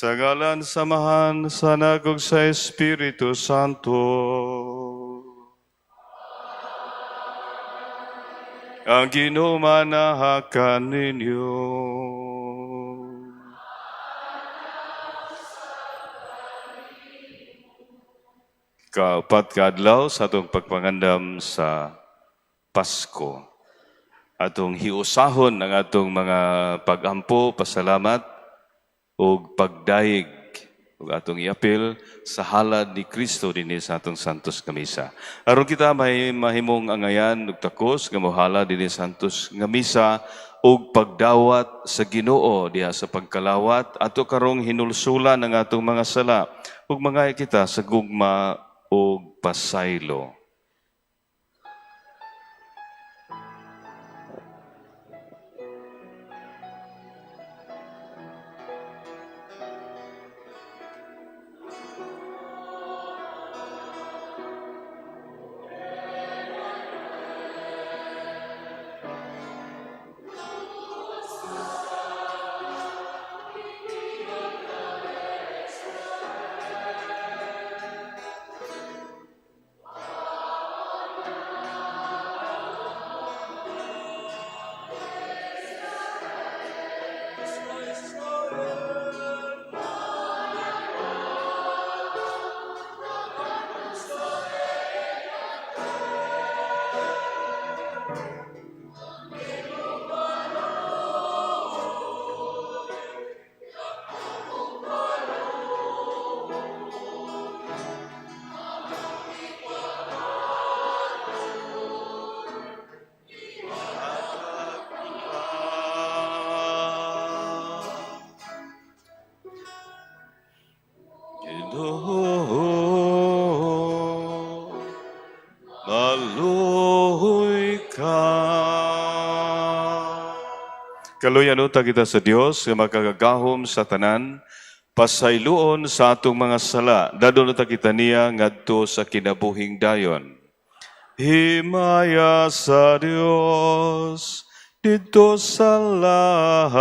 Sa ngalan sa Amahan, sa Anak ug sa Espiritu Santo. Ang Ginoo manaha kaninyo. Kaupat ka adlaw sa atong pagpangandam sa Pasko. Atong hiusahon ang atong mga pagampo, pasalamat ug pagdayeg ug atong iapil sa halad ni Kristo dinhi sa atong Santos nga Misa. Aron kita may mahimong angayan ug takos nga mohalad dinhi sa Santos nga Misa ug pagdawat sa Ginoo diha sa pagkalawat, ato karong hinulsulan ang atong mga sala ug mangaya kita sa gugma ug pasaylo. Ginoo, maluoy ka. Kaluyan unta kita sa Dios nga makagagahom sa tanan, pasayloon sa atong mga sala, dadon unta kita niya ngadto sa kinabuhing dayon. Himaya sa Dios didto sa langit.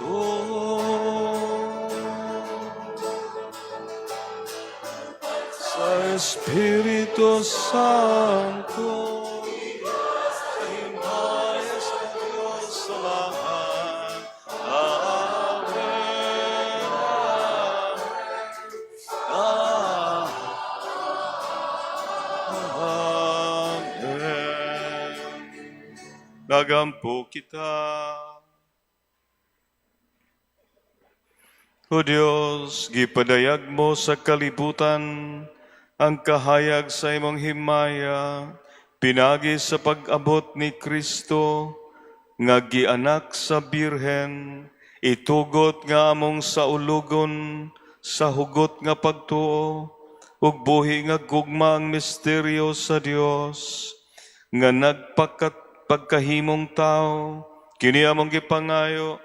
Santo. Sa Espiritu Santo. Sa himaya sa Diyos Amahan. Amen. Amen. Amen. Magampo kita. O Diyos, gipadayag mo sa kalibutan ang kahayag sa imong himaya, pinagi sa pag-abot ni Kristo, nga gianak sa Birhen, itugot nga among saulugon sa hugot nga pagtuo, ug buhi nga gugma ang misteryo sa Dios, nga nagpakat pagkahimong tao, kini among gipangayo,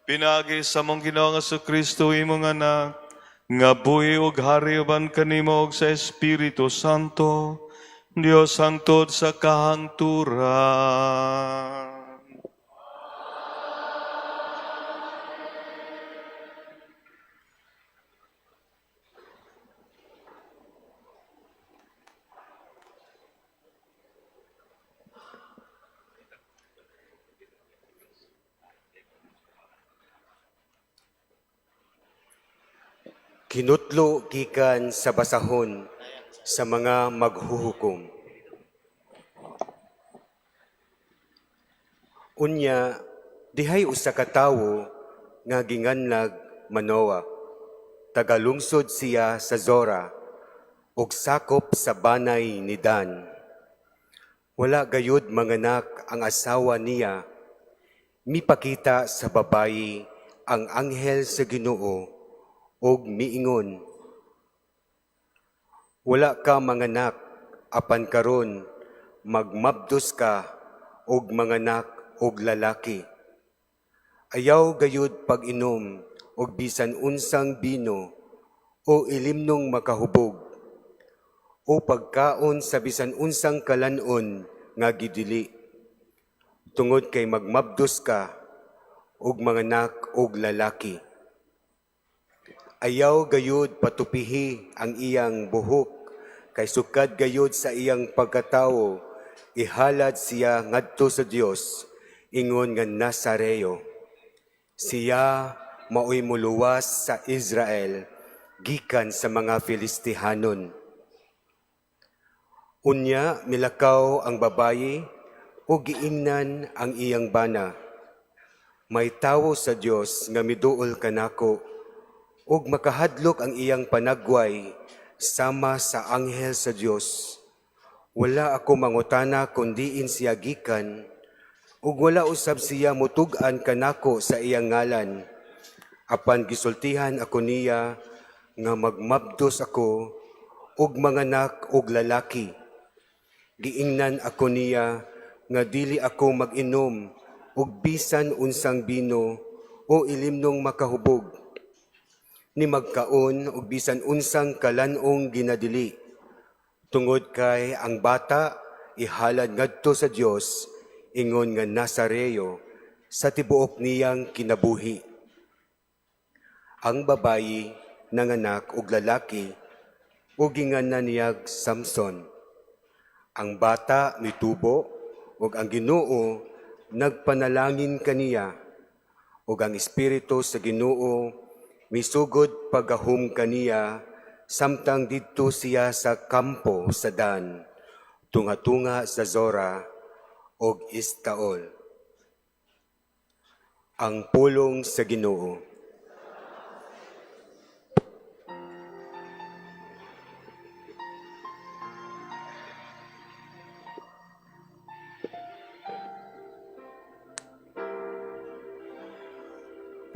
pinagi sa among Ginoong Kristo, imong Anak, nga buhi ug hari uban kanimo ug sa Espiritu Santo, Dios hangtod sa kahangturan. Kinutlo gikan sa basahon sa mga maghuhukom. Unya, dihay usa ka tawo nga ginganlag Manoa. Tagalungsod siya sa Zora ug sakop sa banay ni Dan. Wala gayud manganak ang asawa niya. Mipakita sa babayi ang anghel sa Ginoo ug miingon, "Wala ka manganak, apan karon magmabdos ka og manganak og lalaki. Ayaw gayud pag-inom og bisan unsang bino o ilimnong makahubog o pagkaon sa bisan unsang kalan-on nga gidili, tungod kay magmabdos ka og manganak og lalaki. Ayaw gayud patupihi ang iyang buhok, kay sukad gayud sa iyang pagkatawo ihalad siya ngadto sa Dios ingon nga Nazareo. Siya maoy muluwas sa Israel gikan sa mga Filistihanon." Unya milakaw ang babayi ug giingnan ang iyang bana, "May tawo sa Dios nga miduol kanako, ug makahadlok ang iyang panagway sama sa anghel sa Dios. Wala ako mangutana kon diin siya gikan, ug wala usab siya mutug-an kanako sa iyang ngalan. Apan gisultihan ako niya nga magmabdos ako ug manganak og lalaki. Giingnan ako niya nga dili ako mag-inom og bisan unsang bino o ilimnong makahubog, ni magkaon og bisan unsang kalan-ong ginadili, tungod kay ang bata ihalad ngadto sa Dios ingon nga Nazareo sa tibuok niyang kinabuhi." Ang babayi nanganak og lalaki ug ginganan niyag Samson. Ang bata mitubo ug ang Ginoo nagpanalangin kaniya, ug ang espiritu sa Ginoo misugod paggahom kaniya samtang didto siya sa kampo sa Dan, tunga-tunga sa Zora ug Estaol. Ang pulong sa Ginoo.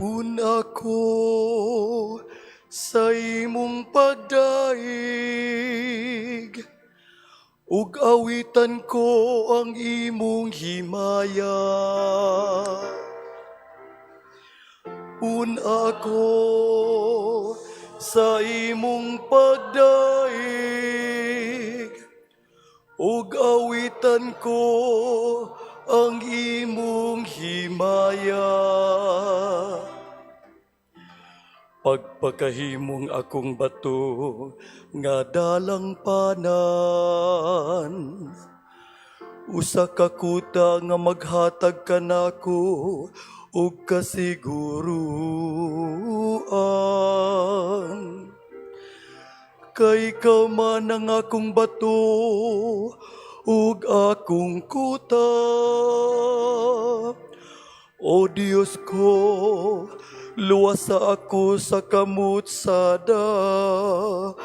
Pun ako sa imong pagdaig ug awitan ko ang imong himaya. Pun ako sa imong pagdaig ug awitan ko ang imong himaya. Pagpakahimong akong bato nga dalangpanan, usa ka kuta nga maghatag kanako og kasiguruan. Kay ikaw man ang akong bato ug akong kuta. O Diyos ko, luwasa ako sa kamot sa dautan.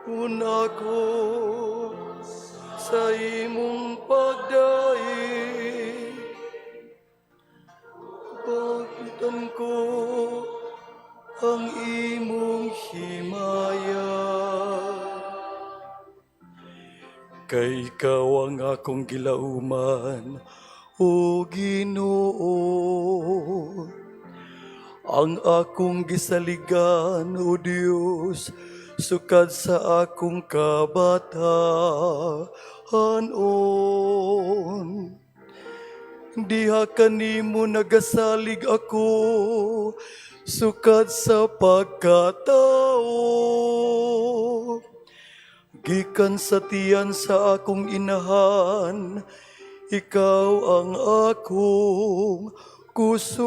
Una ko sa imong pagdaig, awitan ko ang imong himaya. Kay ikaw ang akong gilauman, O Ginoo. Ang akong gisaligan, O Dios, sukad sa akong kabataan. Diha kanimo nagasalig ako, sukad sa pagkatao. Gikan sa tiyan sa akong inahan, ikaw ang akong kusog.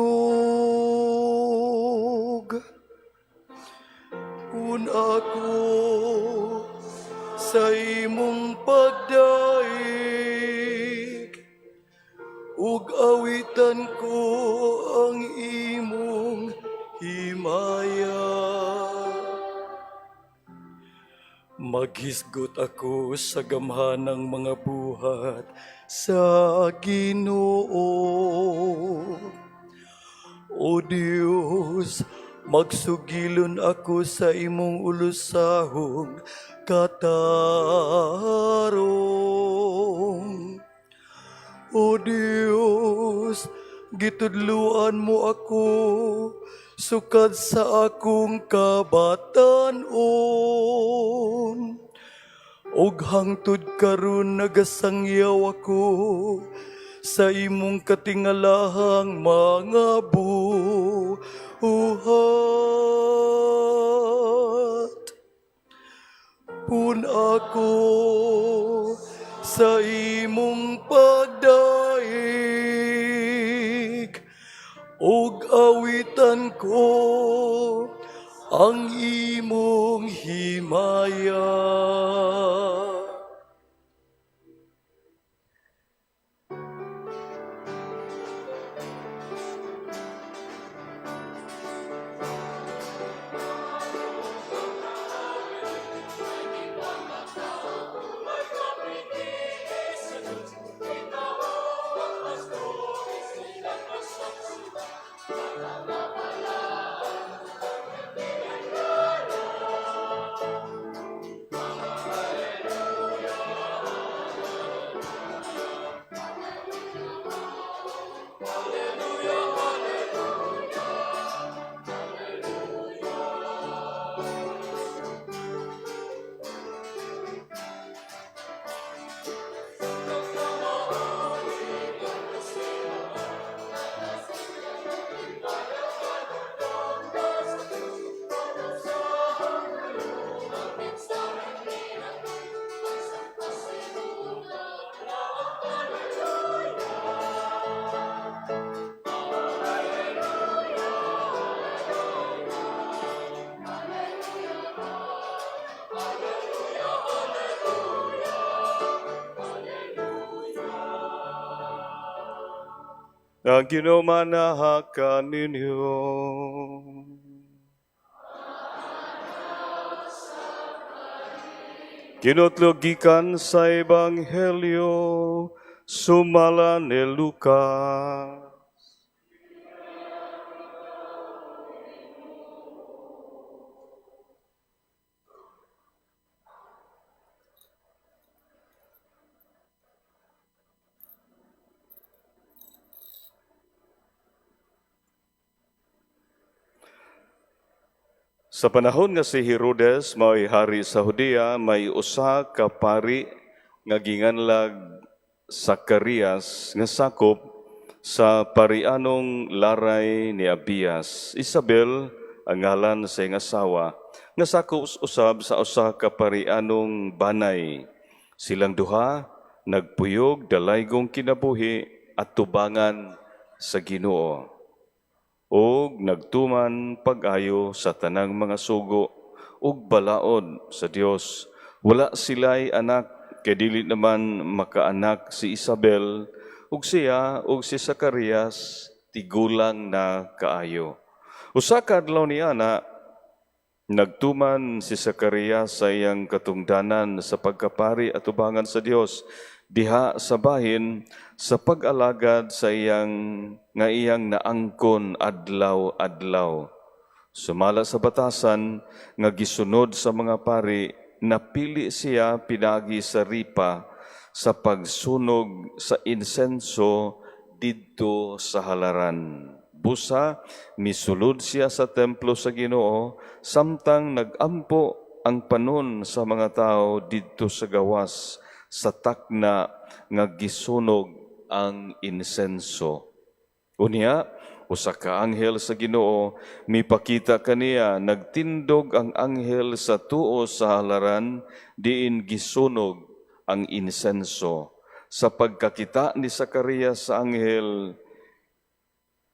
Una ako sa imong pagdaig, ug awitan ko ang imong himaya. Maghisgot ako sa gamhanang mga buhat sa Ginoo. O Dios, magsugilon ako sa imong ulusahong katarong. O Dios, gitudluan mo ako sukad sa akong kabatan-on. Og hangtod karon nagasangyaw ako sa imong katingalahang mga buhat. Pun ako sa imong pagdaig, ug awitan ko ang imong himaya. Ang Ginoo manaha kaninyo. Kinutlo gikan sa Ebanghelyo sumala ni Lucas. Sa panahon nga si Herodes mao'y hari sa Judea, may usa ka pari nga ginganlag Zacarias nga sakop Sa parianong laray ni Abias. Isabel ang ngalan sa iyang asawa, nga sakop usab sa usa ka parianong banay. Silang duha nagpuyog dalaygong kinabuhi at tubangan sa Ginoo ug nagtuman pag-ayo sa tanang mga sugo ug balaod sa Dios. Wala sila'y anak kay dili naman makaanak si Isabel, ug siya ug si Zacarias tigulang na kaayo. Usa ka adlaw niana, nagtuman si Zacarias sa iyang katungdanan sa pagkapari atubangan sa Dios diha sa bahin sa pag-alagad sa iyang nga iyang naangkon adlaw-adlaw. Sumala sa batasan nga gisunod sa mga pari, napili siya pinagi sa ripa sa pagsunog sa insenso didto sa halaran. Busa, misulod siya sa templo sa Ginoo samtang nagampo ang panon sa mga tao didto sa gawas sa takna nga gisunog ang insenso. Unya, usa ka anghel sa Ginoo mipakita kaniya. Nagtindog ang anghel sa tuo sa halaran diin gisunog ang insenso. Sa pagkakita ni Zacarias sa anghel,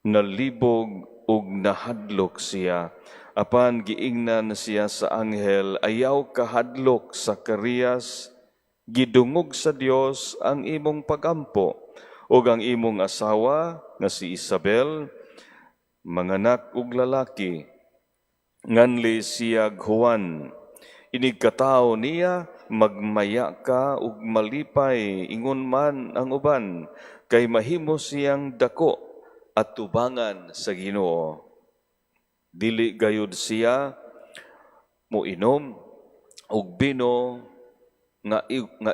nalibog ug nahadlok siya. Apan giingnan siya sa anghel, "Ayaw kahadlok, Zacarias. Gidungog sa Dios ang imong pagampo, ug ang imong asawa nga si Isabel manganak og lalaki. Nganli siyag Juan. Inigkatawo niya, magmaya ka ug malipay, ingon man ang uban, kay mahimo siyang dako at tubangan sa Ginoo. Dili gayud siya moinom og bino nga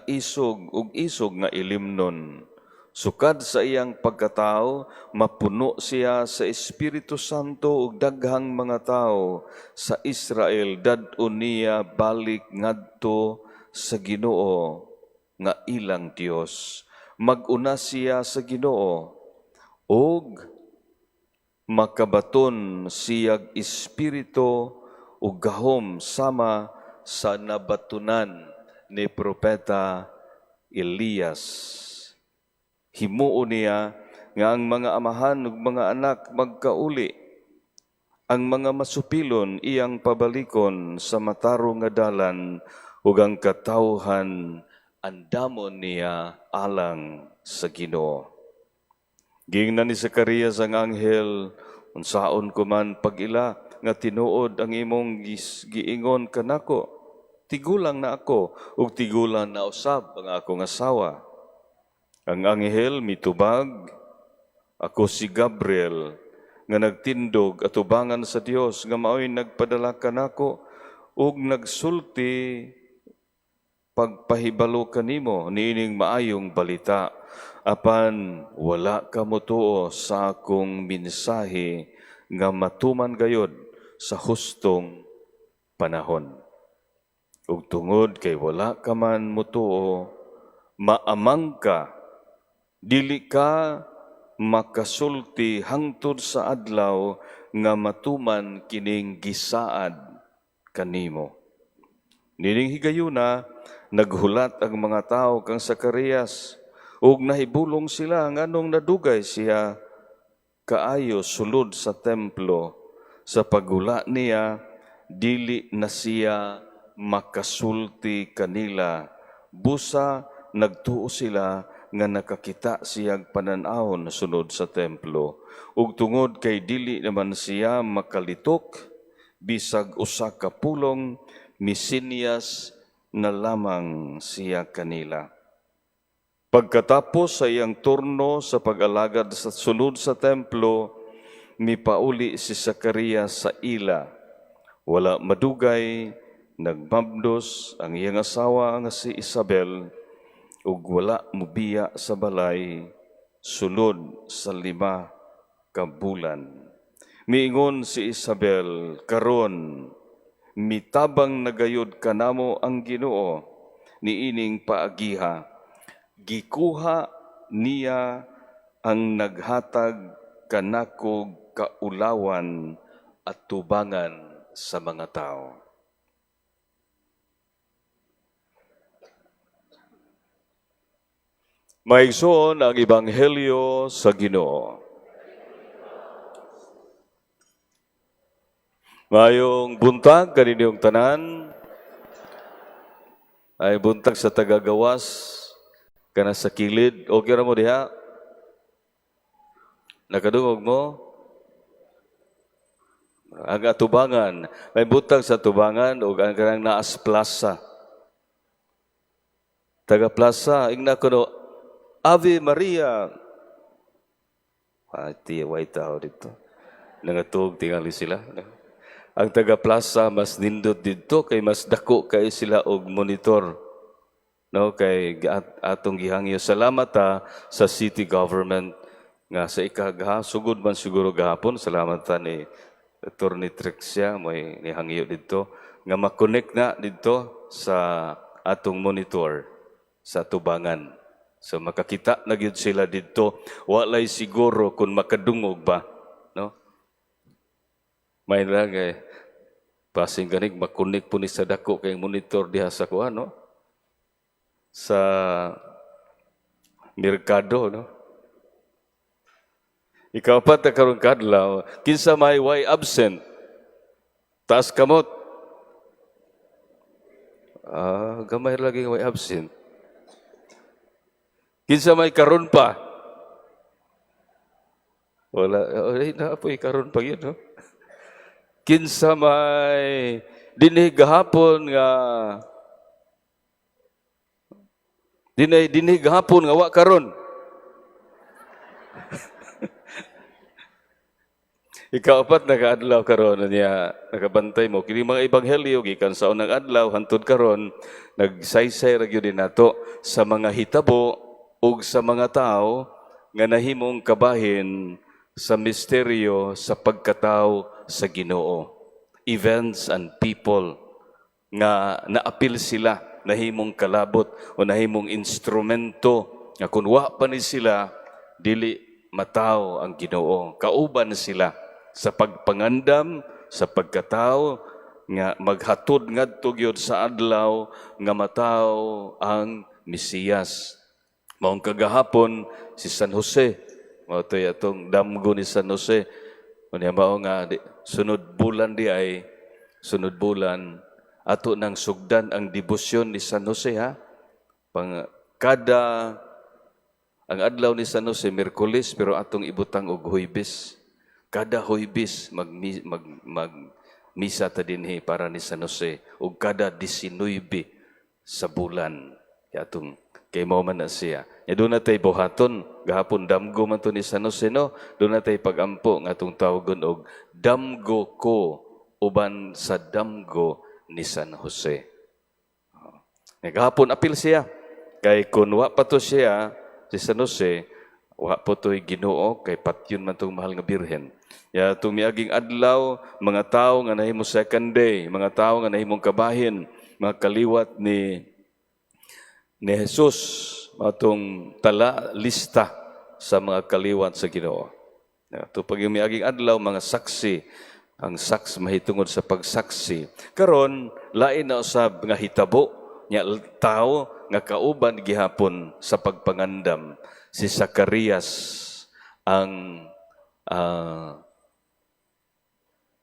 isog ug isog nga ilimnon. Sukad sa iyang pagkatao, mapuno siya sa Espiritu Santo, ug daghang mga tao sa Israel dad-on niya balik ngadto sa Ginoo nga ilang Dios. Mag-una siya sa Ginoo ug makabaton siyag espiritu ug gahom sama sa nabatunan ni Propeta Elias. Himuon niya nga ang mga amahan ug mga anak magkauli, ang mga masupilon iyang pabalikon sa matarong nga dalan, ug ang katawhan andamon niya alang sa Ginoo." Giingnan ni Zacarias ang anghel, "Unsaon ko man pag-ila nga tinuod ang imong giingon kanako? Tigulang na ako ug tigulang na usab ang akong asawa." Ang anghel mitubag, "Ako si Gabriel nga nagtindog atubangan sa Dios nga maoy nagpadala kanako ug nagsulti pagpahibalo kanimo niining maayong balita. Apan wala ka motuo sa akong mensahe nga matuman gayod sa hustong panahon. Ug tungod kay wala ka man motuo, maamang ka, dili ka makasulti hangtod sa adlaw nga matuman kining gisaad kanimo." Nining higayuna, naghulat ang mga tao kang Zacarias ug nahibulong sila nganong nadugay siya kaayo sulod sa templo. Sa paghula niya, dili na siya makasulti kanila. Busa nagtuo sila nga nakakita siyag panan-awon sulod sa templo. Ug tungod kay dili naman siya makalitok bisag usa ka pulong, misinyas na lamang siya kanila. Pagkatapos sa iyang turno sa pag-alagad sa sulod sa templo, mipauli si Zacarias sa ila. Wala madugay, nagmabdos ang iyang asawa nga si Isabel ug wala mubiya sa balay sulod sa 5 ka bulan. Miingon si Isabel, "Karon mitabang na gayud kanamo ang Ginoo niining paagiha. Gikuha niya Ang naghatag kanakog kaulawan at tubangan sa mga tao. Maigsoon ang Ebanghelyo sa Ginoo. Mayong buntag kaninyong tanan, ay buntag sa tagagawas kana sa kilid. Okay ra mo diha? Nakadungog mo? Ang atubangan, may buntag sa tubangan ug ang kanang naas plaza. Taga plaza, ingna kuno Ave Maria. Ay, tiya, way tao dito. Nangatug, tingali sila. Ang taga plaza mas nindot didto kay mas dako kay sila og monitor. No, kay atong gihangyo. Salamat ta sa city government nga sa ikagaha sugod man siguro gahapon. Salamat ta ni Attorney Trixia may nihangyo didto nga makonect na didto sa atong monitor sa tubangan. So makakita na gyud sila didto. Walay siguro kung makadungog ba, no? May lang eh, pasing ganig makunik po ni sa dako kay monitor diha sa kuan, no? Sa merkado, no? Ikaapat na karong kadlaw, kinsa may way absent? Taas kamot. Ah, gamay lagi way absent. Kinsa may karon pa? Wala, ay na po karon pa yun, no? Kinsa may dinhi gahapon nga dinhi gahapon nga wa karon. Ikaapat na kaadlaw karon niya nakabantay mo kini mga ebanghelyo gikan sa unang adlaw hantod karon, nagsaysay ra gyud nato sa mga hitabo ug sa mga tawo nga nahimong kabahin sa misteryo sa pagkatao sa Ginoo. Events and people nga naapil sila, nahimong kalabot o nahimong instrumento nga kun wa pa ni sila dili mataw ang Ginoo. Kauban sila sa pagpangandam sa pagkatao nga maghatod ngadto gyud sa adlaw nga mataw ang Mesiyas. Maong kagahapon si San Jose, mao to'y atong damgo ni San Jose. Unya mao nga di, sunod bulan di ay sunod bulan ato nang sugdan ang debosyon ni San Jose, ha. Pang kada ang adlaw ni San Jose Miyerkules, pero atong ibutang og Huwebes. Kada Huwebes mag mag, mag misa ta dinhi para ni San Jose ug kada 19 sa bulan kay atong kay mao man na siya. Ya doon na tay buhaton gahapon damgo man to ni San Jose, no. Doon na tay pagampo nga atong tawagon og damgo ko uban sa damgo ni San Jose. Ya, gahapon apil siya kay kun wa pa to siya si San Jose, wa po to'y Ginoo kay patyon man tong mahal nga birhen. Ya itong miaging adlaw, mga tao nga nahimo second day, mga tao nga nahimong kabahin, mga kaliwat ni Jesus, atong tala lista sa mga kaliwat sa Ginoo. Ya, ito pag yung miaging adlaw, mga saksi, ang saks mahitungod sa pagsaksi. Karon lain na usab nga hitabo nya tao nga kauban gihapon sa pagpangandam, si Zacarias, ang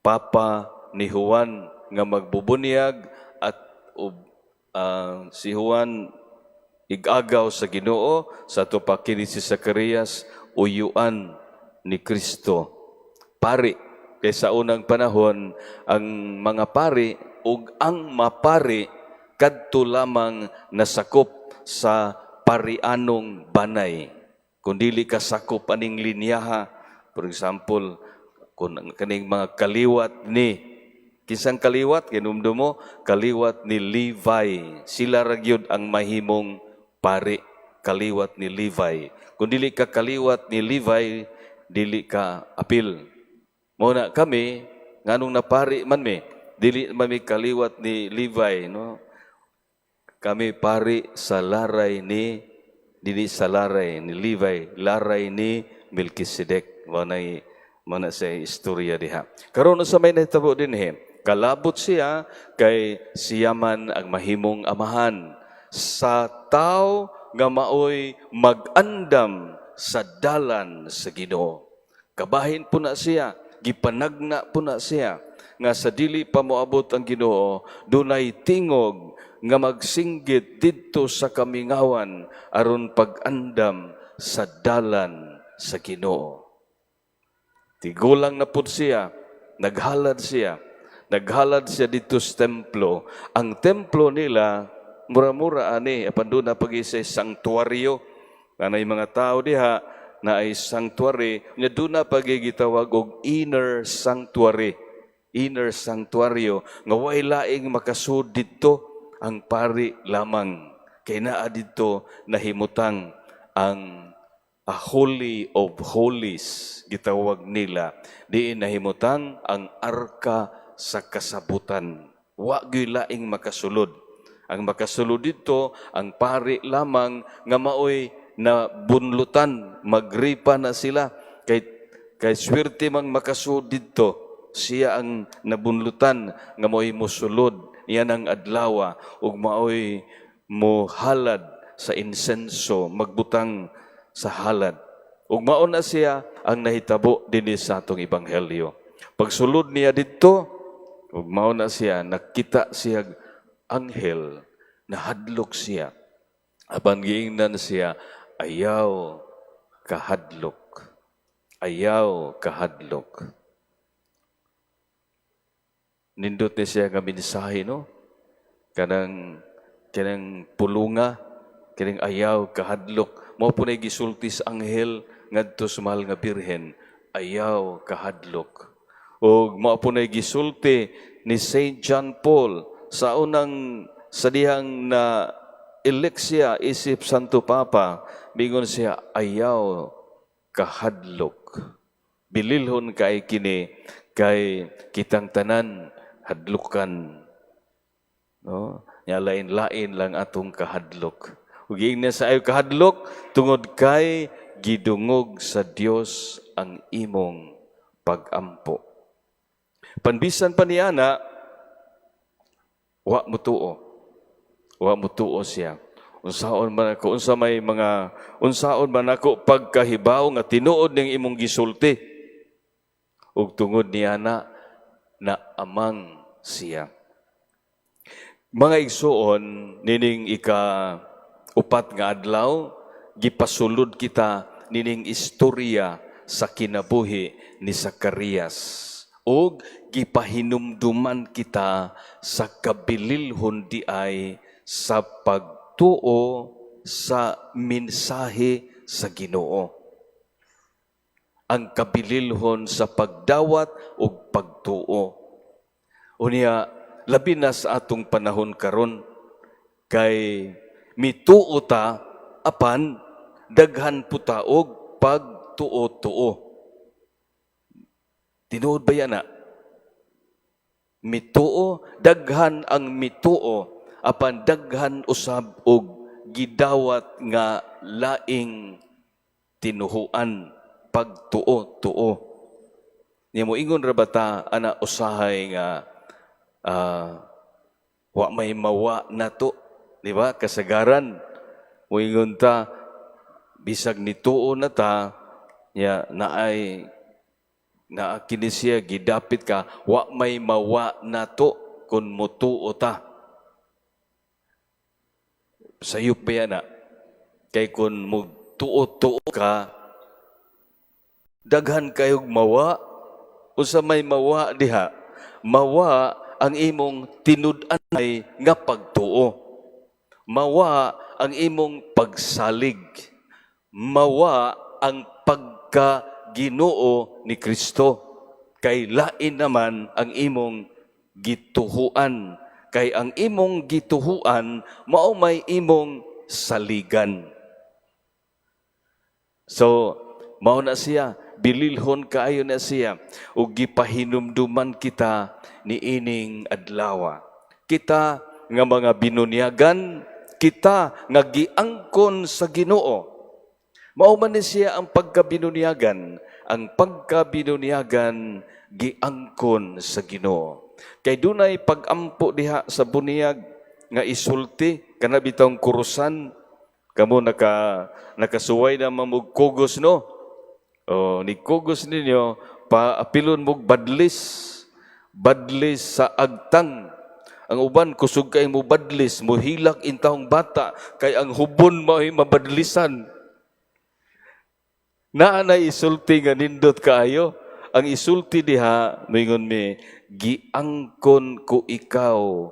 papa ni Juan nga magbubunyag at si Juan igagaw sa Ginoo. Sa ato pa kini si Zacarias uyuan ni Kristo, pari, kay sa unang panahon ang mga pari ug ang mapari kadto lamang nasakop sa parianong banay. Kung dili ka sakop aning linyaha, for example, kung kaning mga kaliwat ni kinsang kaliwat, kinumdum mo, kaliwat ni Levi, sila ra gyud ang mahimong pari, kaliwat ni Levi. Kung dili ka kaliwat ni Levi, dili ka apil. Mao na kami, nganong napari man mi, dili man mi kaliwat ni Levi, no? Kami pari sa laray ni Dili sa laray ni Levi, laray ni Melchizedek. Mao na sa istorya diha. Karon, sa may nahitabo dinhi, kalabot siya kay siya man ang mahimong amahan sa tao nga maoy mag-andam sa dalan sa Ginoo. Kabahin po na siya, gipanagna po na siya nga sa dili pa moabot ang Ginoo, dunay tingog nga magsinggit didto sa kamingawan aron pag-andam sa dalan sa Ginoo. Tigulang na pud siya, naghalad siya. Naghalad siya dito sa templo. Ang templo nila, mura-mura ani, apan duna pa gyud sa sanktuaryo. Kanay mga tao diha na ay sanctuary, nya duna pa gyud gitawag og inner sanctuary. Inner sanctuaryo nga way laing makasud didto, ang pari lamang. Kay naa didto nahimutang ang a Holy of Holies gitawag nila, diin nahimutang ang arka sa kasabutan. Wa gyud laing makasulod. Ang makasulod didto ang pari lamang nga maoy na bunlutan, magripa na sila kay swerte mang makasulod didto. Siya ang nabunlutan nga maoy mosulod niya ang adlawa ug maoy mohalad sa insenso, magbutang sa halad. Ug mao na siya ang nahitabo dinhi sa atong ebanghelyo. Pagsulod niya didto, ug mao na siya nakita siya anghel, nahadlok siya. Apan giingnan siya, "Ayaw kahadlok. Ayaw kahadlok." Nindot ni siya nga mensahe, no? Kanang pulunga, kining ayaw kahadlok. Mao po na gisulti sa anghel ngadto sa mahal nga Birhen, ayaw kahadlok. Ug mao po na gisulti ni Saint John Paul sa unang sa dihang na elect siya isip Santo Papa, mingon siya, ayaw kahadlok. Bililhon kay kini kay kitang tanan hadlukan. No? Nya lain-lain lang atong kahadlok. Ug giingnan sa ayaw kahadlok tungod kay gidungog sa Dios ang imong pagampo. Panbisan pa niya na wa mutuo. Wa mutuo siya. Unsaon man ako, unsa may mga unsaon man ako pagkahibaw nga tinuod ning imong gisulti? Ug tungod niya na na amang siya. Mga igsuon, nining ika upat nga adlaw, gipasulod kita nining istorya sa kinabuhi ni Zacarias. Ug gipahinumduman kita sa kabililhon di ay sa pagtuo sa mensahe sa Ginoo. Ang kabililhon sa pagdawat ug pagtuo. Unya, labi na sa atong panahon karon kay mituo ta apan daghan po ta og pagtuo-tuo. Tinuod ba yan na? Mituo, daghan ang mituo apan daghan usab og gidawat nga laing tinuhuan, pagtuo-tuo. Niya mo ingon ra ba ta ana usahay nga wa may mawa nato, di ba? Kasagaran moingon ta bisag nituo na ta nya naay naa kini siya gidapit ka, wa may mawa nato kun mutuo ta. Sayop ba yan na? Kay kun mugtuo-tuo ka, daghan kayog mawa. Unsa may mawa diha? Mawa ang imong tinud-anay nga pagtuo. Mawa ang imong pagsalig. Mawa ang pagka Ginoo ni Kristo. Kay lain naman ang imong gituhuan. Kay ang imong gituhuan mao may imong saligan. So, mao na siya, bililhon kaayo na siya ug gipahinumduman kita niining adlaw. Kita nga mga binunyagan, Kita nga giangkon sa Ginoo. Mao man ni siya ang pagkabinunyagan. Ang pagkabinunyagan, giangkon sa Ginoo. Kay dunay pagampo diha sa buniyag nga isulti kana bitawng kurusan. Kamo nakasuway na mamug kugos, no? O ni kugos ninyo, paapilon mog badlis. Badlis sa agtang. Ang uban kusog kay mo badlis, mo hilak intawong bata kay ang hubon mao'y mabadlisan. Naa na isulti nga nindot kaayo. Ang isulti diha, moingon mi, "Giangkon ko ikaw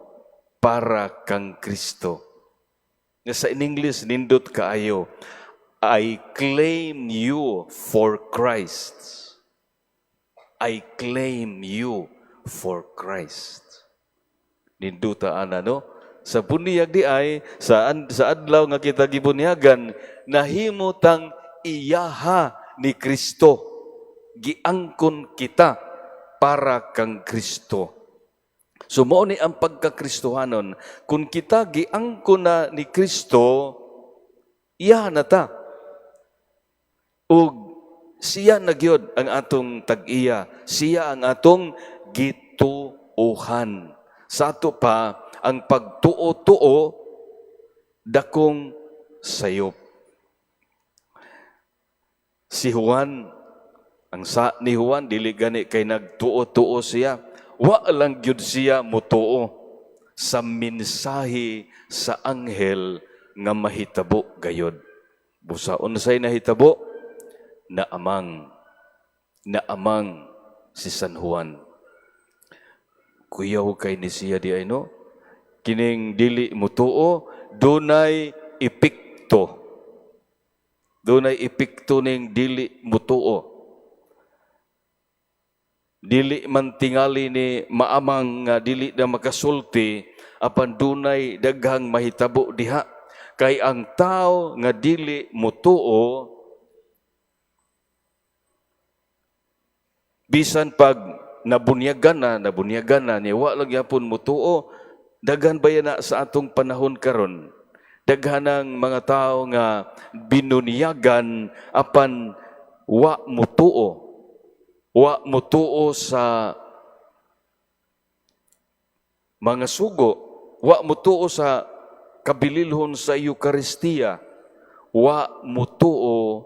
para kang Kristo." Nga sa in English nindot kaayo, "I claim you for Christ." "I claim you for Christ." Ninduta ana, no? Sa bunyag di ay sa adlaw nga kita gibunyagan, nahimo tang iyaha ni Kristo. Giangkon kita para kang Kristo. So mao ni ang pagkakristohanon. Kung kita giangkon na ni Kristo, iya na ta. Ug siya na gyud ang atong tag-iya. Siya ang atong gituohan. Sa ato pa, ang pagtuo-tuo dakong sayop. Si Juan, ang sa ni Juan, dili gani kay nagtuo-tuo siya. Wa lang gyud siya mutuo sa mensahe sa anghel nga mahitabo gayod. Busa unsay nahitabo? Naamang. Naamang si San Juan. Kuyaw kay ni siya di ay, no? Kining dili mutuo, dunay epekto. Dunay epekto ning dili mutuo. Dili man tingali ni maamang nga dili na makasulti, apan dunay daghang mahitabo diha. Kay ang tao nga dili mutuo, bisan pag nabunyagan na niya, wa lang yapon mutuo. Daghan ba yan na sa atong panahon karon? Daghan ang mga tao nga binunyagan apan wa mutuo. Wa mutuo sa mga sugo, wa mutuo sa kabililhon sa Eukaristiya, wa mutuo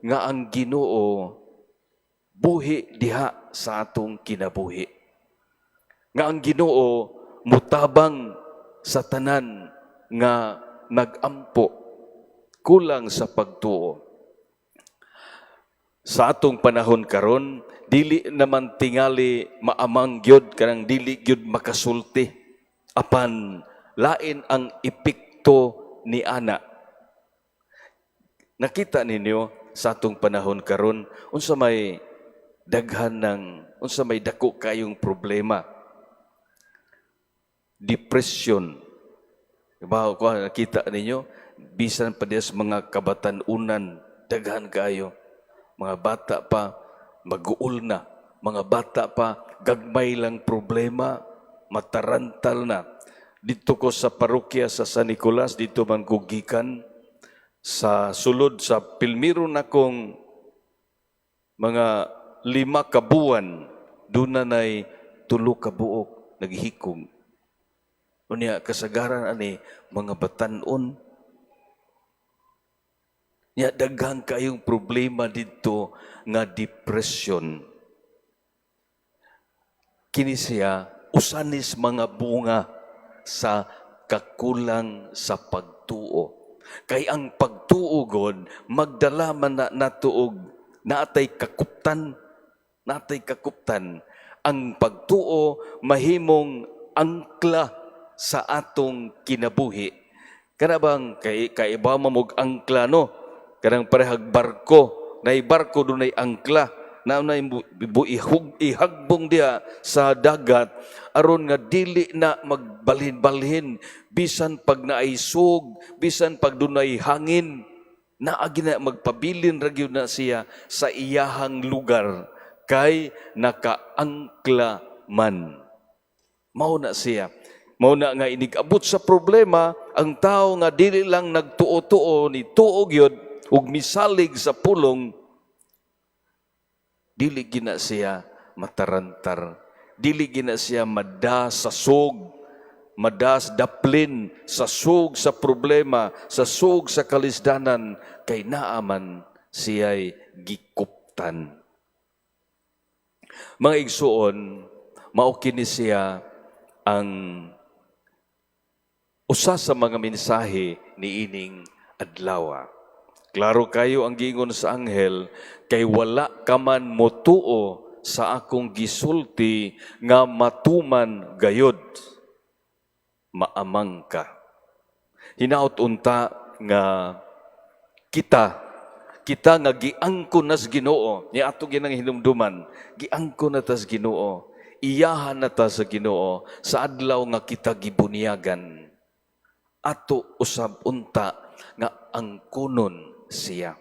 nga ang Ginoo buhi diha sa atong kinabuhi. Nga ang Ginoo mutabang sa tanan nga nagampo, kulang sa pagtuo. Sa atong panahon karon, dili naman tingali maamang gyud, kanang dili gyud makasulti, apan lain ang epekto ni ana. Nakita ninyo sa atong panahon karon unsa may daghan ng unsa may dako kayong problema? Depression. Diba ko nakita ninyo bisan pa diya sa mga kabatan-unan, daghan kayo. Mga bata pa maguol na, mga bata pa gagmay lang problema, matarantal na. Dito ko sa parokya sa San Nicolas, dito man ko gikan sa sulod sa pilmiro na kong mga 5 ka buwan, doon na nay 3 ka buok naghikog. Unya kasagaran ani mga batan-on. Nya daghang kayong problema dito nga depression. Kini siya usanis mga bunga sa kakulang sa pagtuo. Kay ang pagtuo god magdala man na natuog naatay kakuptan, natay kakuptan. Ang pagtuo mahimong angkla sa atong kinabuhi. Kana bang kay kaiba mamog angkla, no? Kanang parehag barko, nay barko dunay angkla, na nay ihagbong diha sa dagat aron nga dili na magbalhin-balhin bisan pag naay sug, bisan pag dunay hangin, naagi na magpabilin ra gyud na siya sa iyahang lugar kay nakaangkla man. Mao na siya. Mao na nga inig-abot sa problema, ang tao nga dili lang nagtuo-tuo ni tuo gyud ug misalig sa pulong, dili gina siya matarantar, dili gina siya mada sa sug, madas daplin sa sug sa problema, sa sug sa kalisdanan, kay naaman siya'y gikuptan. Mga igsuon, mao kini siya ang usa sa mga mensahe niining adlaw. Klaro kayo ang giingon sa anghel, "Kay wala ka man motuo sa akong gisulti nga matuman gayod, maamang ka." Hinaot unta nga kita nga giangkon nas Ginoo, ni ato ginang hinumduman, giangkon na tas Ginoo, iyahan na ta sa Ginoo sa adlaw nga kita gibunyagan. Ato usab unta nga angkonon siya.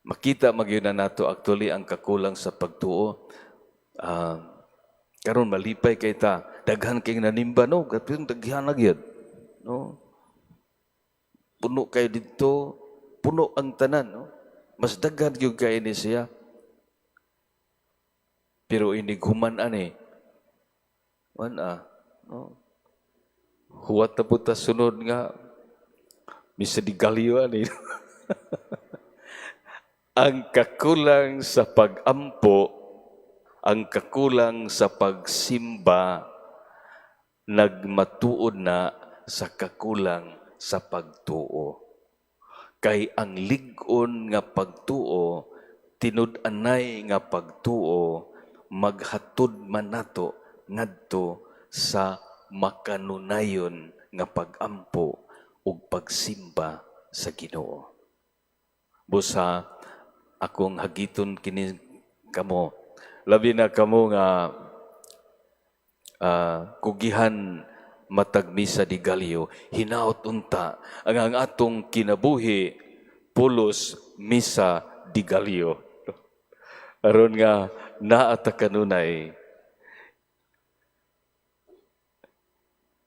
Makita magyud na nato actually ang kakulang sa pagtuo. Karon malipay kay ta, daghan kay nanimba, no, katong daghan na gyud. No? Puno kay didto, puno ang tanan, no? Mas daghan gyud kay ni siya. Pero inig human ani. Man ah, no? Huwat na po ta sunod nga misa de gallo ani. Ang kakulang sa pagampo, ang kakulang sa pagsimba, nagmatuod na sa kakulang sa pagtuo. Kay ang lig-on nga pagtuo, tinud-anay nga pagtuo, maghatod man nato ngadto sa makanunayon nga pagampo ug pagsimba sa Ginoo. Busa akong hagiton kini kamo, labi na kamo nga kugihan matag misa de gallo, hinaot unta ang atong kinabuhi pulos misa de gallo. Aron nga naa ta kanunay.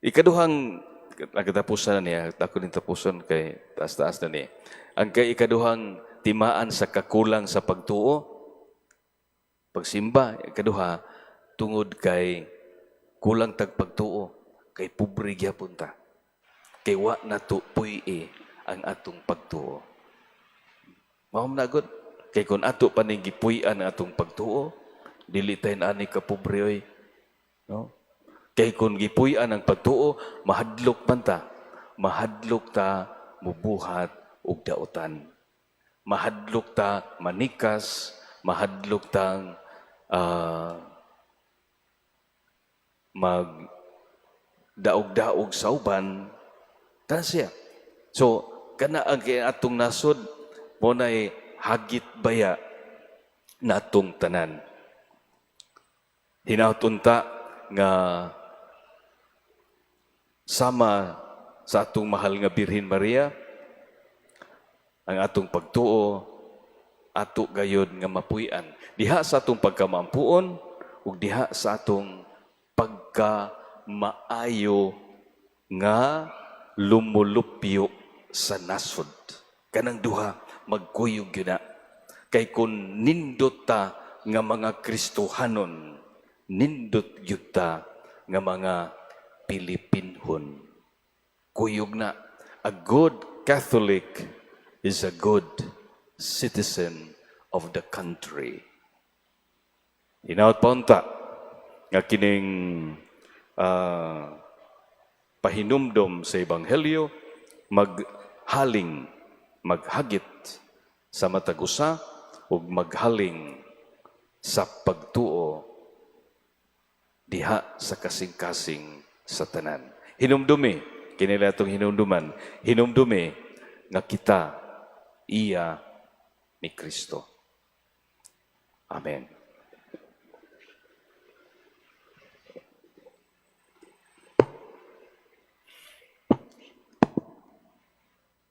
Ikaduhang nagkatapusan na niya, ako din tapuson kay taas-taas na niya. Ang kay ikaduhang timaan sa kakulang sa pagtuo, pagsimba, ikaduha, tungod kay kulang tag pagtuo, kay pobre gyapon ta. Kay wa nato puy-i ang atong pagtuo. Mao man na gud, kay kung ato pa ning gipuy-an ang atong pagtuo, dili tayo ani ka pobre oy. No? Kay kung gipuy-an ang pagtuo, mahadlok man ta. Mahadlok ta mubuhat og dautan. Mahadlok ta manikas, mahadlok tang mag daog-daog sa uban, tan siya. So, kana ang kay atong nasod, mo na'y hagit baya natong tanan. Hinaot unta nga sama sa atong mahal nga Birhen Maria, ang atong pagtuo, ato gayod nga mapuy-an. Diha sa atong pagkamaampuon, ug diha sa atong pagkamaayo nga lumulupyo sa nasod. Kanang duha, magkuyog yun na. Kay kung nindot ta nga mga Kristohanon, nindot gyud ta nga mga Pilipinhon. Kuyog na. A good Catholic is a good citizen of the country. Hinaot pa unta nga kining pahinumdom sa Ebanghelyo maghaling, maghagit sa matag usa ug maghaling sa pagtuo diha sa kasing-kasing sa tanan. Hinumdumi, kinila itong hinumduman, hinumdumi nga kita iya ni Kristo. Amen.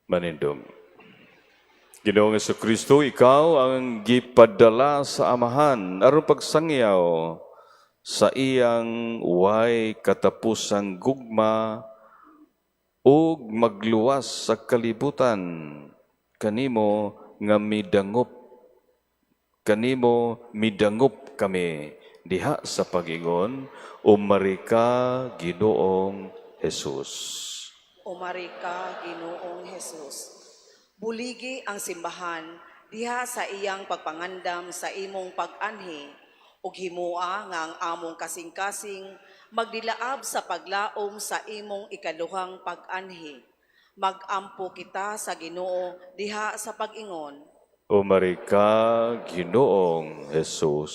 Manindog. Ginoong Kristo, ikaw ang gipadala sa Amahan aron pagsangyaw Sa iyang way katapusang gugma ug magluwas sa kalibutan kanimo nga midangop kanimo, midangop kami diha sa pag-ingon, "Umari ka, Ginoong Jesus." Umari ka, Ginoong Jesus. Buligi ang simbahan diha sa iyang pagpangandam sa imong pag-anhi ug himoa nga ang among kasing-kasing magdilaab sa paglaom sa imong ikaduhang pag-anhi. Magampo kita sa Ginoo diha sa pag-ingon, Umari ka, Ginoong Jesus.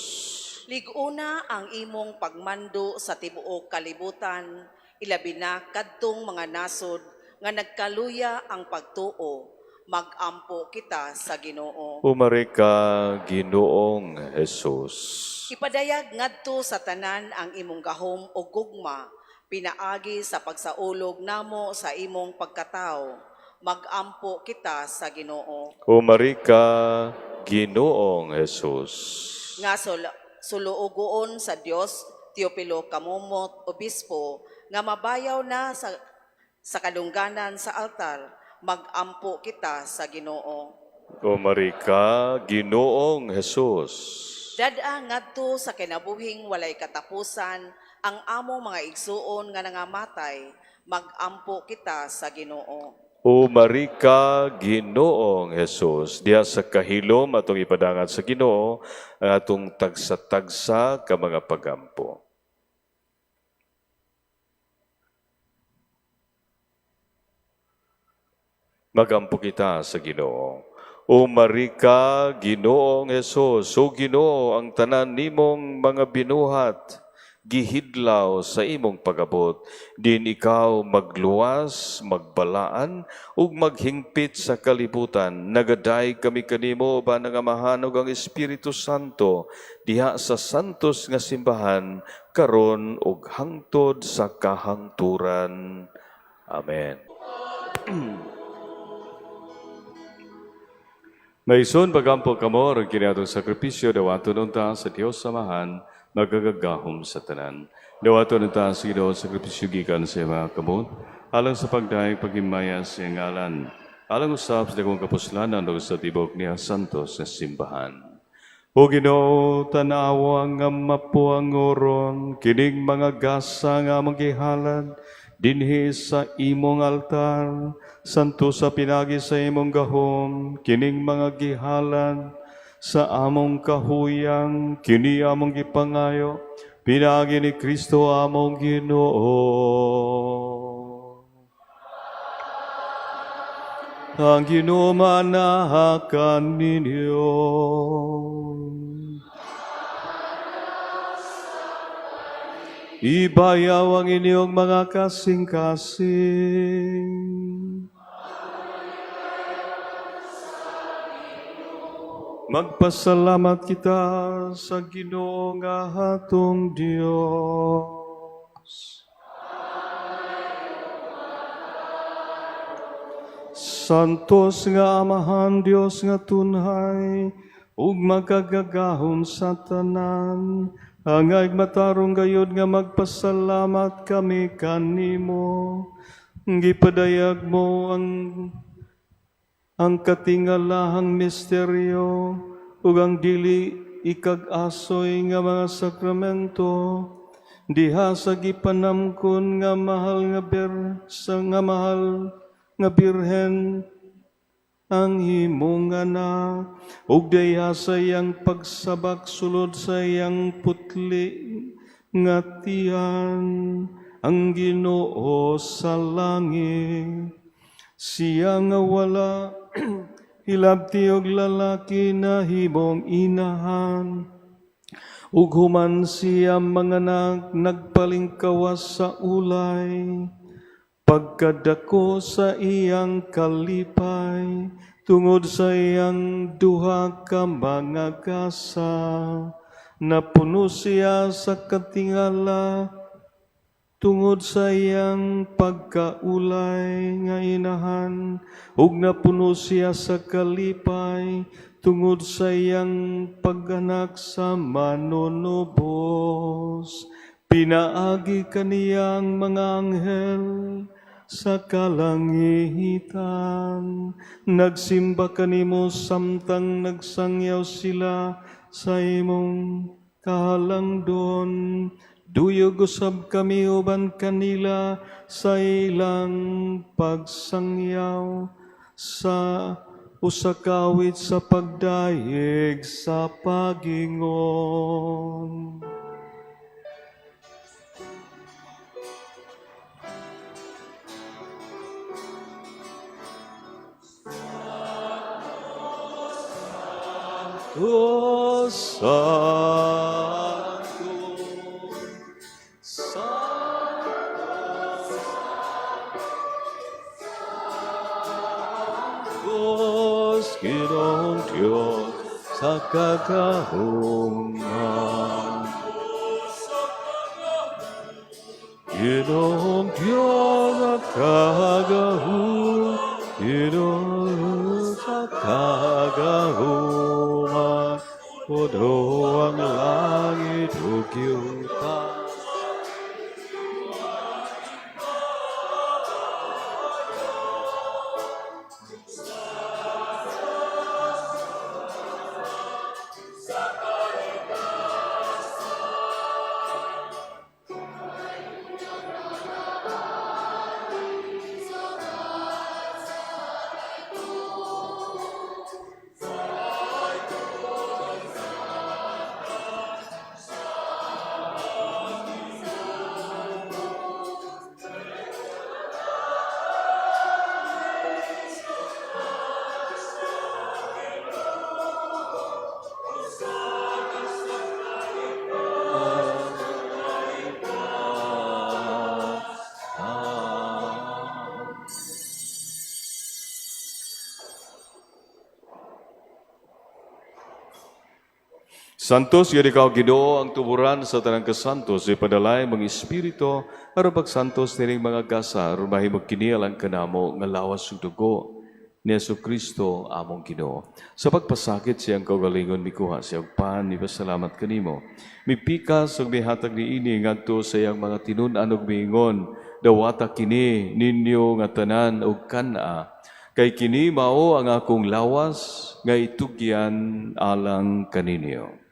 Lig-una ang imong pagmando sa tibuok kalibutan, ilabi na kadtong mga nasod nga nagkaluya ang pagtuo. Magampo kita sa Ginoo. Umari ka, Ginoong Jesus. Ipadayag ngadto sa tanan ang imong gahom o gugma, pinaagi sa pagsaulog namo sa imong pagkatao. Magampo kita sa Ginoo. Umari ka, Ginoong Jesus. Nga suluogon sa Dios Teopilo Camomot, Obispo, nga mabayaw na sa kadungganan sa altar. Magampo kita sa Ginoo. Umari ka, Ginoong Jesus. Dad-a ngadto sa kinabuhing walay katapusan ang among mga igsuon nga nangamatay. Magampo kita sa Ginoo. Umari ka, Ginoong Jesus. Diha sa kahilom atong ipadangat sa Ginoo ang atong tagsa-tagsa ka mga pagampo. Magampo kita sa Ginoo. Umari ka, Ginoong Jesus. O Ginoo, ang tanan nimong mga binuhat gihidlaw sa imong pag-abot. Din ikaw magluwas, magbalaan, ug maghingpit sa kalibutan. Nagaday kami kanimo uban ang Amahan ug ang Espiritu Santo diha sa santos nga simbahan karon ug hangtod sa kahangturan. Amen. Maison, pagampo kamo, aron kini atong sakripisyo, dawaton unta sa Dios Amahan, magagagahom sa tanan. Dawaton unta sa Ginoo sakripisyo gikan sa iyang mga kamot, alang sa pagdayeg paghimaya sa iyang ngalan, alang usab sa dakong kapuslanan ug sa tibok niya santos nga simbahan. O Ginoo, tanawa nga mapuangoron kining mga gasa nga among gihalad dinhi sa imong altar. Santusa pinaagi sa imong gahom kining mga gihalad sa among kahuyang. Kini among gipangayo pinaagi ni Kristo among Ginoo. Ang Ginoo manaha kaninyo. Ibayaw ang inyong mga kasing-kasing. Magpasalamat kita sa Ginoo nga atong Dios. Santos nga Amahan, Dios nga tunhay ug magagagahom sa tanan, angay matarong gayod nga magpasalamat kami kanimo. Gipadayag mo ang katingalahang misteryo ug ang dili ikag-asoy nga mga sakramento diha sa gipanamkon nga mahal nga ber sa nga mahal nga birhen ang imong anak, ug diha sa iyang pagsabak sulod sa iyang putli nga tiyan ang Ginoo sa langit. Siya nga wala hilabti og lalaki na himong inahan, ug human siya manganak nagpalingkawas sa ulay. Pagkadako sa iyang kalipay tungod sa iyang duha ka mga gasa, napuno siya sa katingala. Tungod sa iyang pagkaulay nga inahan, ug napuno siya sa kalipay tungod sa iyang pag-anak sa Manunubos. Pinaagi kaniya ang mga anghel sa kalangitan. Nagsimba kanimo samtang nagsangyaw sila sa imong kahalangdon. Duyog usab kami uban kanila sa ilang pagsangyaw sa usa ka awit sa pagdayeg sa pagingon. Santo, Santo, Santo, Diyos, Ginoong Diyos, sa kagahuman. Ginoong Diyos, sa kagahuman, Ginoong sa kagahuman, puno ang langit ug yuta. Santos, gyud ikaw Ginoo, ang tuburan sa tanang kasantos, ipadalay mga espiritu aron pagsantos nining mga gasa aron mahimong kini alang kanamo nga lawas ug dugo ni Hesus Kristo among Ginoo. Sa pagpasakit siyang kaugalingon, mikuha siya og pan, mipasalamat kanimo. Mipikas ug mihatag niini ngadto sa iyang mga tinun-an ug miingon, "Dawata kini ninyo nga tanan ug kan-a, kay kini mao ang akong lawas nga itugyan alang kaninyo."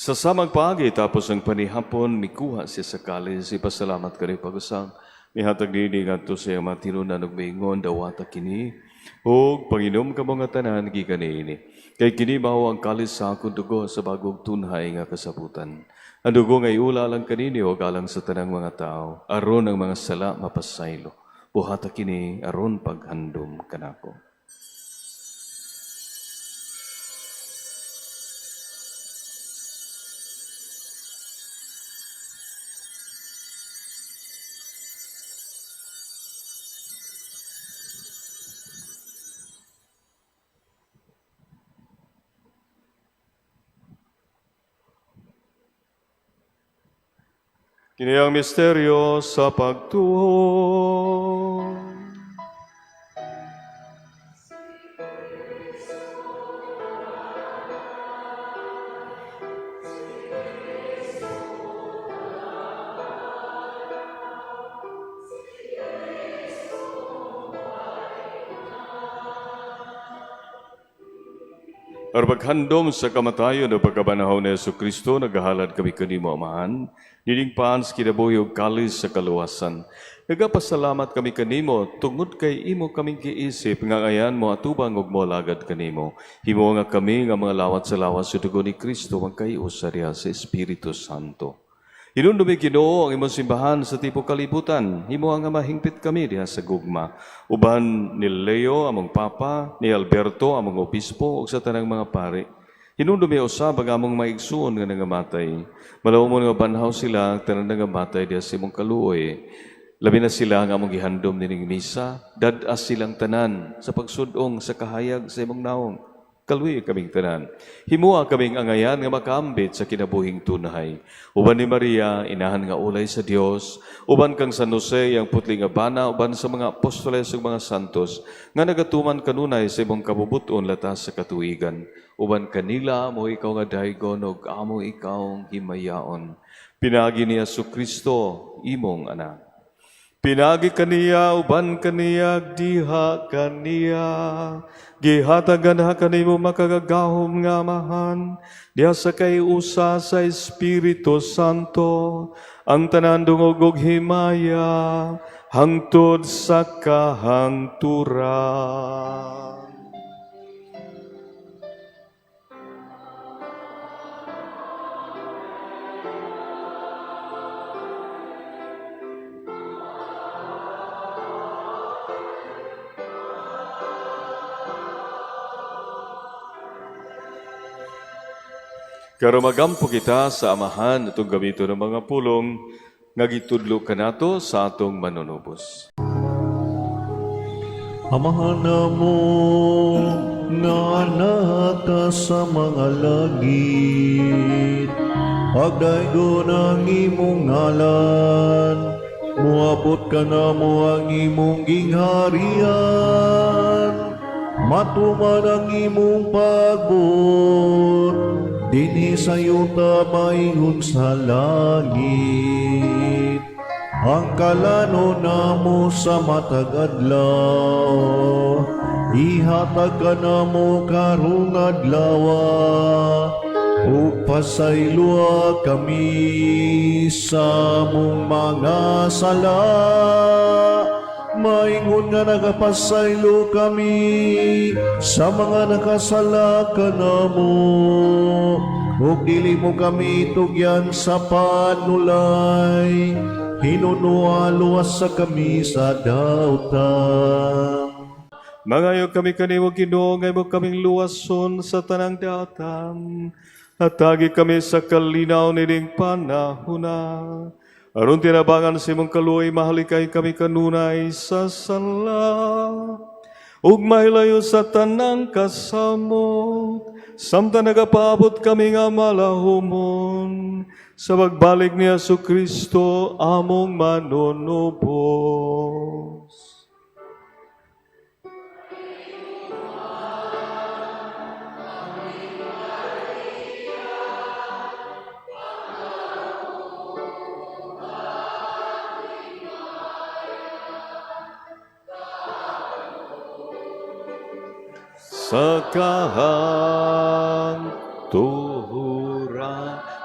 Sa samang paagi, tapos ang panihapon, mikuha siya sa kalis, ipasalamat kaniyo pag-usab. Mihatag niini ngadto sa iyang mga tinun-an ug miingon, "Dawata kini ug panginom kamo nga tanan gikan niini. Kay kini mao ang kalis sa akong dugo sa bagong tunhay nga kasabutan. Ang dugo nga iula alang kaninyo ug alang sa tanang mga tao, aron ang mga sala mapasaylo. Buhata kini aron paghandom kanako." Kini ang misteryo sa pagtuo. Aron paghandom sa kamatayon ug pagkabanhaw ni Hesus Kristo, nagahalad kami kanimo, Amahan, nining paan sa kinabuhi ug kalis sa kaluwasan. Nagapasalamat kami kanimo tungod kay imo kaming giisip nga angayan moatubang ug moalagad kanimo. Himo nga kami nga mga lawat sa lawas ug dugo ni Kristo magkaiusa diha sa Espiritu Santo. Hinumdumi, Ginoo, ang imong simbahan sa tibuok kalibutan. Himoa nga mahingpit kami diha sa gugma. Uban ni Leo, among Papa, ni Alberto, among Obispo, ug sa tanang mga pari. Hinumdumi usab ang among mga igsuon nga nangamatay. Malawumon nga banhaw sila ang tanan nangamatay diha sa imong kaluoy. Labi na sila ang among gihandom nining misa, dad-a silang tanan sa pagsudong sa kahayag sa imong naong. Kaluoyi kaming tanan. Himoa kaming angayan nga makaambit sa kinabuhing tunhay. Uban ni Maria, inahan nga ulay sa Dios, uban kang San Jose, ang putli nga bana, uban sa mga apostoles ug mga santos, nga nagatuman kanunay sa imong kabubuton latas sa katuigan. Uban kanila amo ikaw nga daygon ug amo ikaw himayaon. Pinaagi ni Hesus Kristo, imong anak. Pinaagi kaniya, uban kaniya, diha kaniya. Gihatagan ha kanimo makagagahom nga Amahan, diha sa kay-usa sa Espiritu Santo, ang tanan dungog ug himaya, hangtod sa kahangturan. Karon magampo kita sa Amahan atong gamiton ng mga pulong nga gitudlo kanato sa atong manunubos. Amahan namo nga naa ka sa mga langit, pagdaygon ang imong ngalan, muabot kanamo ang imong gingharian, matuman ang imong pagbuot, dinhi sa yuta maingon sa langit. Ang kalano namo sa matag adlaw, ihatag kanamo karong adlaw, ug pasayloa kami sa among mga sala, maingon nga nagapasaylo kami sa mga nakasala kanamo, ug dili mo kami tugyan sa panulay, hinunoa luwasa kami sa dautan. Mangayo kami kanimo, Ginoo, nga imo kaming luwason sa tanang dautan. Hatagi kami sa kalinaw nining panahuna. Aron tinabangan sa imong kaluoy, mahalikay kami kanunay sa sala. Ug mahilayo sa tanang kasamok, samtang nagapaabot kami nga malahumon sa pagbalik ni Hesus Kristo among manunubos. Sa kahangturan.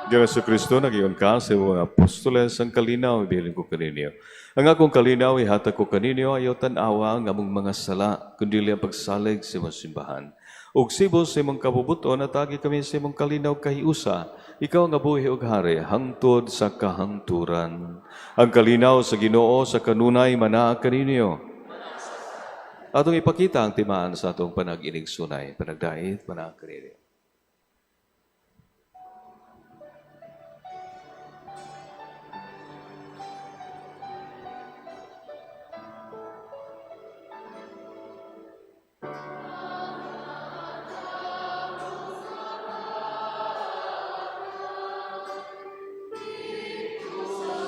Diyos Hesus Kristo, nag-ingon ka sa imong mga apostoles, "Ang kalinaw, ibilin ko kaninyo. Ang akong kalinaw, ihatag ko kaninyo, ayaw tan-awa ang among mga sala, kundi ang pagsalig sa imong simbahan. Ug sibol sa imong kabubuton, hatagi kami sa imong kalinaw kahiusa, ikaw nga buhi og hari, hangtod sa kahangturan." Ang kalinaw sa Ginoo sa kanunay manaa kaninyo. Atong ipakita ang timaan sa atong panag-inigsunay, panagdait, manaa kaninyo.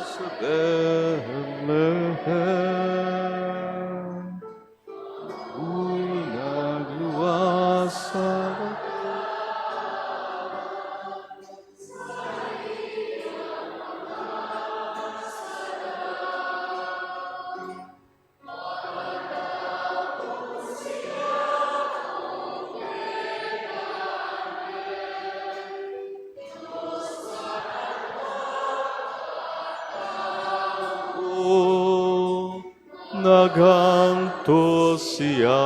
Sa Bethlehem, unang luwasan. O, naghanto siya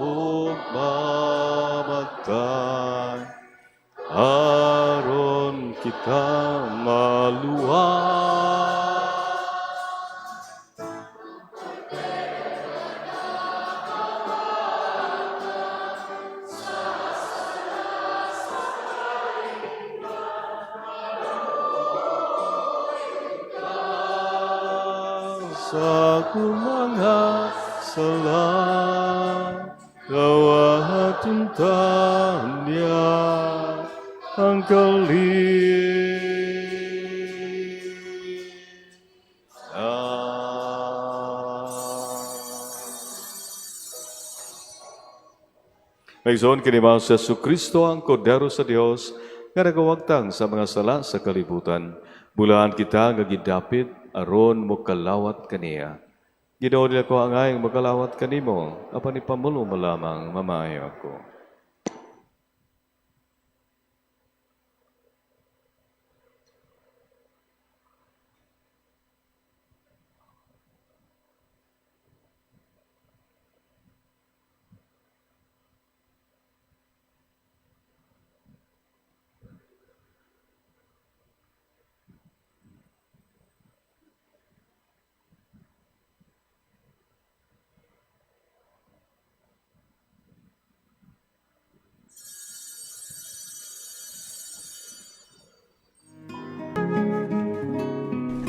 ug mamatay aron kita. Kaluwas. Sa akong mga sala, kawaton niya ang kalinaw. Maigsoon, kini mao si Jesu Kristo, ang Kordero sa Dios, nga nagawagtang sa mga sala sa kalibutan. Bulahan kita nga gidapit aron mokalawat kaniya. Ginoo, dili ako angay nga makalawat kanimo, apan ipamulo mo lamang, mamaayo ako.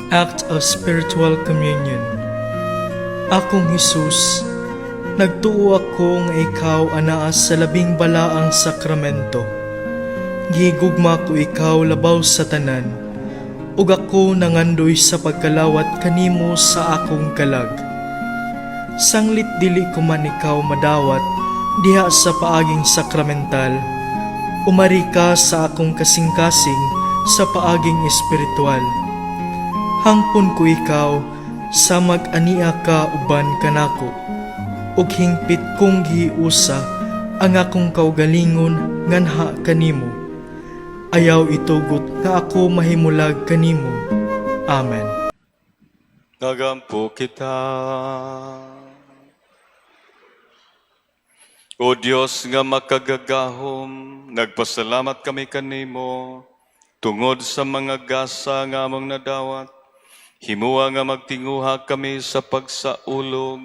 Act of Spiritual Communion. Akong Hesus, nagtuo ako nga ikaw anaa sa labing balaang sakramento. Gihigugma ko ikaw labaw sa tanan, ug ako nangandoy sa pagkalawat kanimo sa akong kalag. Sanglit dili ko man ikaw madawat diha sa paaging sakramental, umari ka sa akong kasing-kasing sa paaging espiritual. Hangpon ko ikaw sa mag-ania ka uban kanako, ug hingpit kong gihiusa ang akong kaugalingon nganha kanimo. Ayaw itugot nga ako mahimulag kanimo. Amen. Nagampo kita. O Dios nga makagagahom, nagpasalamat kami kanimo tungod sa mga gasa nga among nadawat. Himua nga magtinguha kami sa pagsaulog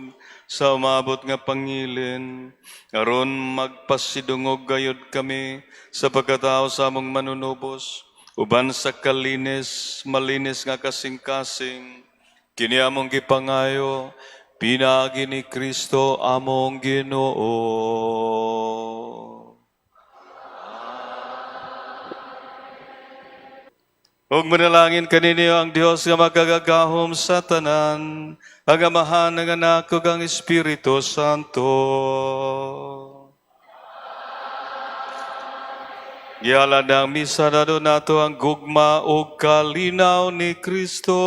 sa umabot nga pangilin, aron magpasidungog gayod kami sa pagkatao sa among manunubos, uban sa kalinis, malinis nga kasing-kasing. Kini among gipangayo, pinaagi ni Kristo among Ginoo. Ug manalangin kaninyo ang Dios nga makagagahom sa tanan, ang Amahan, ang Anak, ug ang Espiritu Santo. Gihalad ang misa na nato ang gugma ug kalinaw ni Kristo.